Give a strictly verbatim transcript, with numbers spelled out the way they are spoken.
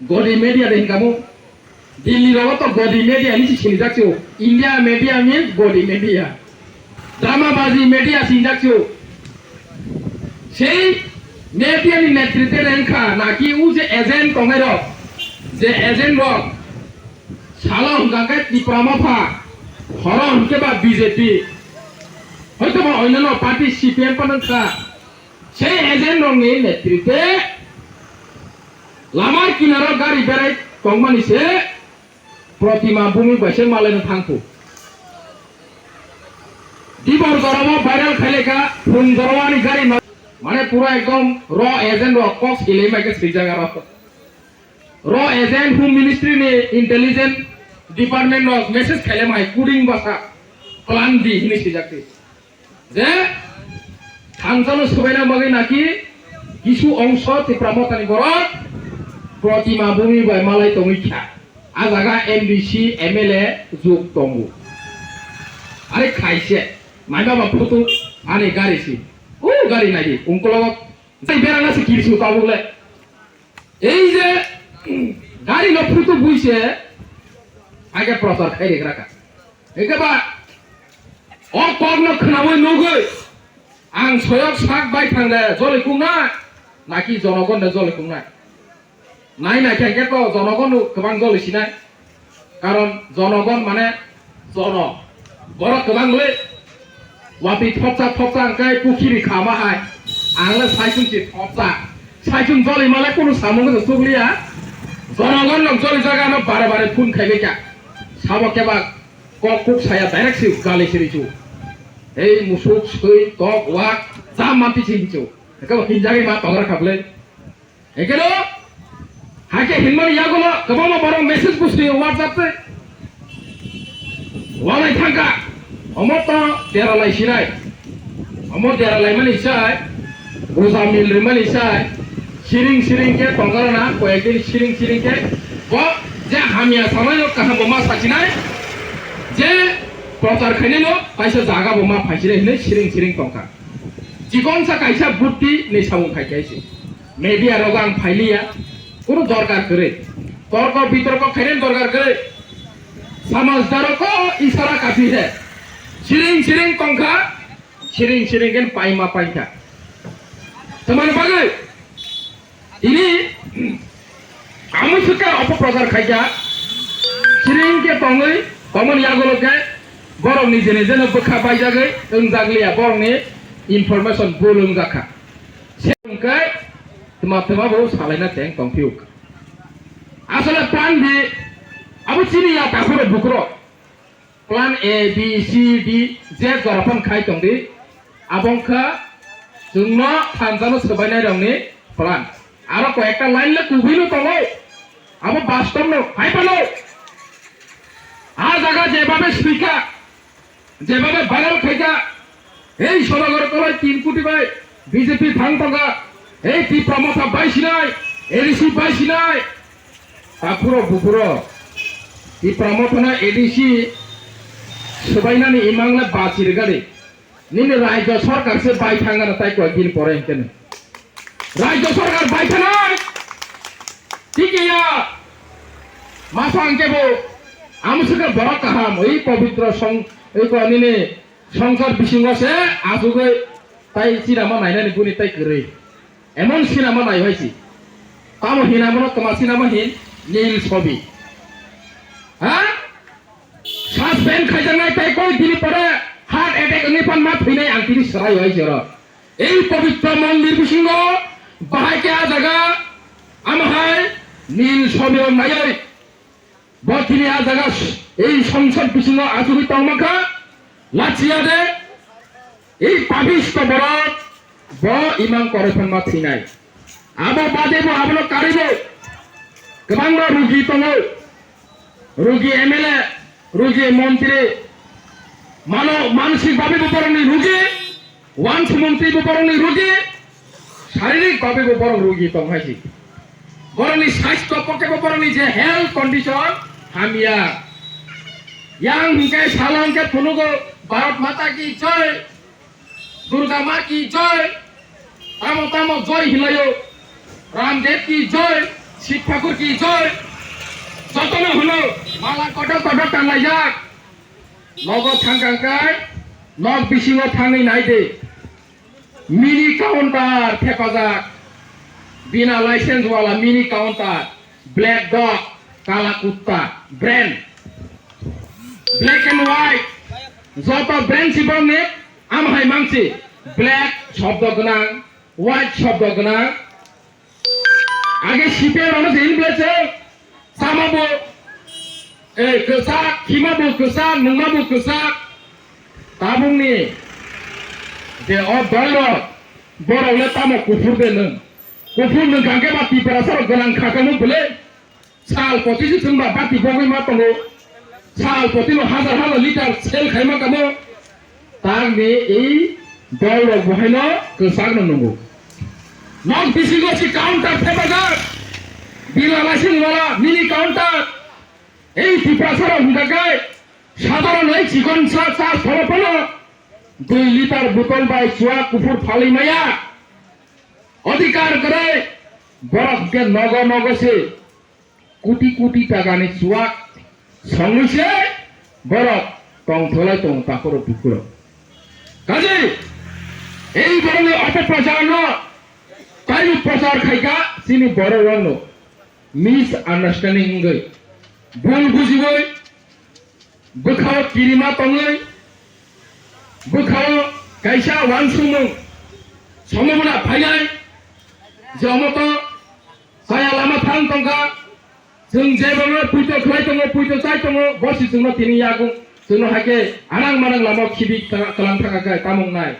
Godi media de hinkamu. Delhi rogo to godi media hinwi sinijak sio. India media means godi media. Drama bazi media sinijak sio. Sei media ni netritwe rengkha naki u je agent tongnai rok, je agent rok salo hwnkha khe Tipra Motha, horo hwnkhe ba B J P, hoito ba onno party C P M phano wngkha. Sei agent rokni netritwe lama kinaro gari berai tongmani se Protima Bhumi bai se malaino thangkhu. Dibor jorao viral khaileka, phung jorao ani gari ma-, mane pura ekdom raw agent rok kok silai mai khe swijak aro. Raw agent Home Ministry ni Intelligence Department rok message khailai mai kuding basa plan di hinwi swijak di. Je thansano swbaina bagwi naki kisu ongso Tipra Mothani borok Protima Bhumi bai malai tongwi kha. A jaga M D C, M L A juk tongo. Are khaise, maiba ba photo ani gari si. U gari naidi, ungkolo tei berang se kirisu tabuk le. Ei je gari no photo buise, age prochar khai regra ka. Eke ba, o kok no khnawi nugwi, ang soyok sak bai thang le joli kungnai, naki jonogon de joli kungnai. Nai nai khe to jonogon no kwbang joli sinai. Karon jonogon mane jono. Borok kwbang le watwi thopsa thopsa hwnkhe pukhiri khama hai. Ang le saichung si thopsa. Saichung joli male kunu samung se sukliya. Jonogon no joli jaga no bare bare phone khaibai kha. Sabo keba kok kuk saya direct si gali siri chu. Ei musuk sui tok wak jam manti si chu. Kebo hinjagwi ma togra khablai. Ekeno, haike hinmani yagulo kwbangma borok message busti WhatsApp tei. Walai thangka, omo to dera lai sinai. Omo dera lai mani sai, buja mil ri mani sai, siring siring ke tongkar na, koyek din siring siring ke, bo je hamya samai no kaham bo ma sasinai, je prochar khainai no kaisa jaga bo ma phaisinai hinui siring siring tongkha. Chikon sa kaisa butti ni samung khai kaisi. Media rogo ang phailiya, kunu dorkar kwrwi. Torko bitorko khainani dorkar kwrwi. Samajdaroko isara kafi he. Siring siring tongkha, siring siring khe paima paikha. Tamani bagwi, tini amo sukha opoprochar khaikha. Siring khe tongwi, tongmani yagulo khe borok nije nije no bwkha baijagwi wngjakliya, borokni information bul wngjakha. Se hwnkhe twma twma bo salaina teng tongphio. Asole plan di, abo chini ya takhuro bukuro. Plan A, B, C, D, Z jora phano khai tongdi. Abo wngkha chwngno thansa no swbainai rokni plan. Aro koyekta line le kubui no tongo. Abo bastob no hai phano. A jaga jebabe swikha. Jebabe viral khaikha, ei Sodagar kolai tin koti bai B J P thang tongkha, ei Tipra Motha bai sinai, A D C bai sinai. Takhuro bukhuro, Tipra Motha na A D C swbainani imang le bachirgadi. Nini rajya sarkar se bai thangana tai koi din pore hingkhe. Rajya sarkar bai thanai. Tiki ya. Masa hingke bo. Amo se ke borok kaham. Oi pobitro song. Oi ko nini songsar bisingo se. Asugoi. Tai sinama nainani buni tai kwrwi. Emon sinama nai hoisi. Tamo hinamano toma sinama hin. Nil sobi. Ha? Suspend khaijaknai tai koi dini pore heart attack wngwi phan ma thwinai ang tini swrai hai jora. Ei pobitro mondir bisingo bahai khe ah jaga amahai nil sobi rok naiwi. Bo tini ah jaga ei songsad bisingo achugwi tongma kha. Lachiya de. Ei papisto borok bo imang koroi phan ma thwinai. Abo bade bo abono karwi bo kwbangma rugi tongo. Rugi M L A, rugi montri, mano mansik babe bo borokni rugi, wansi montri bo borokni rugi, saririk babe bo borok rugi tong hai si. Borokni sastho pokhe bo borokni je health condition hamya. Yang hingke salong ke phunugo Bharat Mata ki jai. Durga Ma ki jai, tamo tamo jai hilayo, Ramdev ki jai, Shiv Thakur ki joy. Jotono hwno mala kotor kotor tanlaijak. Nogo thangkang kai, nok bisingo thangwi nai di. Mini counter thepajak. Bina license wala mini counter. Black dog, kala kutta, brand. Black and white. Joto brand si bong ni, am hai mangsi. Black shobdo gwnang, white shobdo gwnang. Age sipe rano se in blese. Sama bo, eh, kwchak, khima bo kwchak, nungma bo kwchak. Tabung ni, je o dol rok, borok le tamo kuphur de nung. Kuphur nung kangke ba Tiprasa rok gwnang kha kamo bole. Sal poti se chwng ba bati bogwi ma tongo. Sal poti no hajar hajar liter sell khai ma kamo. Tang ni ei dol rok bo haino kwchak no nungo. Nok bisingo si counter thepajak. Bila license wala mini counter. Ei Tiprasa rok hingka kai. Sadharon ei chikon sa sa thoro phano. Dui liter botol bai chua kuphur phalwi maya. Adhikar kwrwi borok hingke nogo nogo se. Koti koti takani chuwak songwi se borok tongtholai tongo takhoro bukhuro. Kaje ei borokni opoprocharno taibo prochar khaikha chini borok rokno misunderstanding wngwi bul bujiwi bwkhao kirima tongwi bwkhao kaisa wansukmung somobona phainai je omo to Chaya lama thang tongkha, chwng jebangno puito khlai tongo, puito chai tongo, bosi chwngno tini yago, chwngno haikhe anang manang lama khibi tla-, tlang thangkha khe tamung nai.